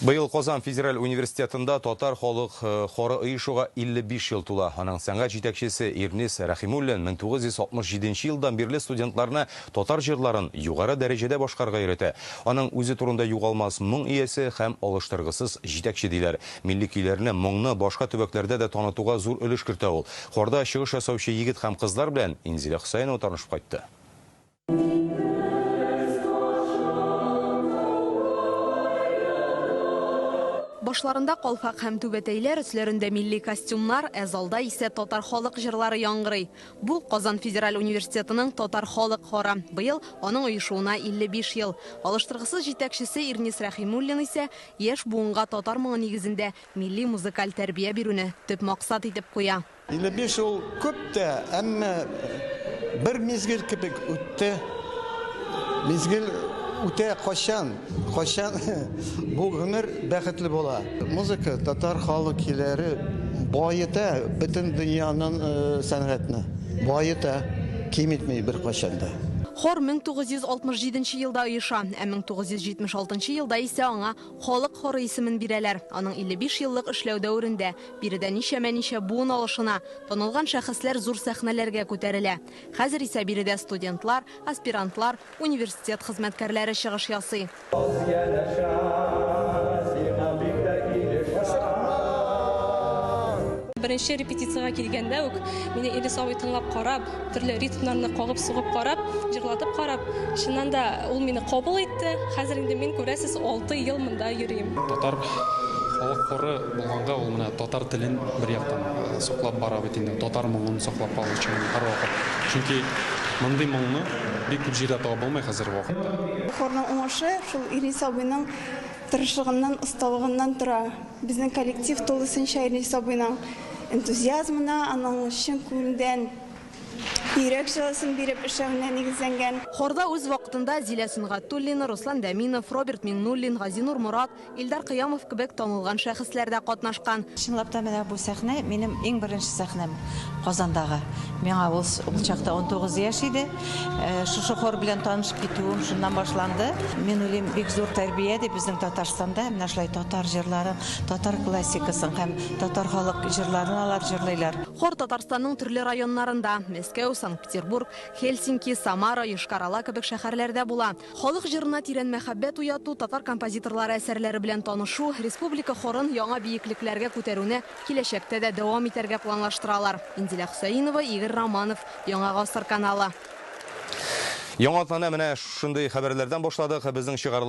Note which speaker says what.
Speaker 1: Быел Казан федераль университетында татар халык хоры оешуга 55 ел тула. Аның сәнгать җитәкчесе Ирнис Рәхимуллин 1967 елдан бирле студентларны татар җырларын югары дәрәҗәдә башкарырга өйрәтә. Аның үзе турында югалмас моң иясе һәм алыштыргысыз җитәкче диләр. Милли көйләрне, моңны башка төбәкләрдә дә танытуга зур өлеш кертә ул. Хорда чыгыш ясаучы егет һәм кызлар белән Инзилә Хөсәенова танышып кайтты.
Speaker 2: Башларында калфак һәм түбәтәйләр, өсләрендә милли костюмнар, ә залда исә татар халык җырлары яңгырый. Бу, Казан федераль университетының татар халык хоры. Быел аның оешуына 55 ел. Алыштыргысыз җитәкчесе Ирнис Рәхимуллин исә яшь буынга татар моңы нигезендә милли музыкаль тәрбия бирүне төп максат итеп куя.
Speaker 3: 55 ул күп тә, әмма бер мизгел кебек үтте. Мизгел үтә кайчан, кайчан бу гомер бәхетле була. Музыка татар халык көйләре баета бөтен дөньяның сәнгатьне. Баета, киметми беркайчан да.
Speaker 2: Хор 1967 елда оеша, ә 1976 елда исә аңа Халык хоры исемен бирәләр. Аның 55 еллык эшләү дәверендә биредә ничәмә-ничә буын алышына, танылган шәхесләр зур сәхнәләргә күтәрелә. Хәзер исә биредә студентлар, аспирантлар, университет хезмәткәрләре чыгыш ясый.
Speaker 4: Беренче репетициягә килгәндә үк мине Илис абый тыңлап карап, төрле ритмнарны кагып-сугып карап, җырлатып карап, чыннан да ул мине кабул итте. Хәзер инде мин, күрәсез, 6 ел монда йөрим.
Speaker 5: Татар халык хоры булганга ул менә татар телен бер яктан саклап бара бит инде, татар моңын саклап калу өчен һәрвакыт. Чөнки мондый моңны бик күп җирдә табып булмый хәзерге вакытта.
Speaker 6: Хорның уңышы шул Илис абыйның тырышлыгыннан, осталыгыннан тора. Безнең коллектив тулысынча Илнис абыйның энтузиазмына, аның чын күңелдән йөрәк җылысын биреп эшләвенә нигезләнгән.
Speaker 2: Хорда үз вакытында Зилә Сөнгатуллина, Руслан Дәминов, Роберт Миңнуллин, Газинур Морат, Илдар Кыямов кебек танылган шәхесләр дә катнашкан.
Speaker 7: Чынлап та менә бу сәхнә минем иң беренче сәхнәм Казандагы. Миңа ул чакта 19 яшь иде. Шушы хор белән танышып китүем шуннан башланды. Мин уйлыйм, бик зур тәрбия дип безнең Татарстанда менә шулай татар җырларын, татар классикасын һәм татар халык җырларын алар җырлыйлар.
Speaker 2: Хор Татарстанның төрле районнарында, Мәскәү, Санкт-Петербург, Хельсинки, Самара, Йошкар-Ола кебек шәһәрләрдә була. Халык җырына тирән мәхәббәт уяту, татар композиторлары әсәрләре белән танышу, республика хорын яңа биеклекләргә күтәрүне киләчәктә дә дәвам итәргә планлаштыралар. Инзилә Хөсәенова, Игорь Романов, Яңа гасыр каналы.
Speaker 1: Яңа атнаны менә шундый хәбәрләрдән башладык. Безнең чыгарылыш.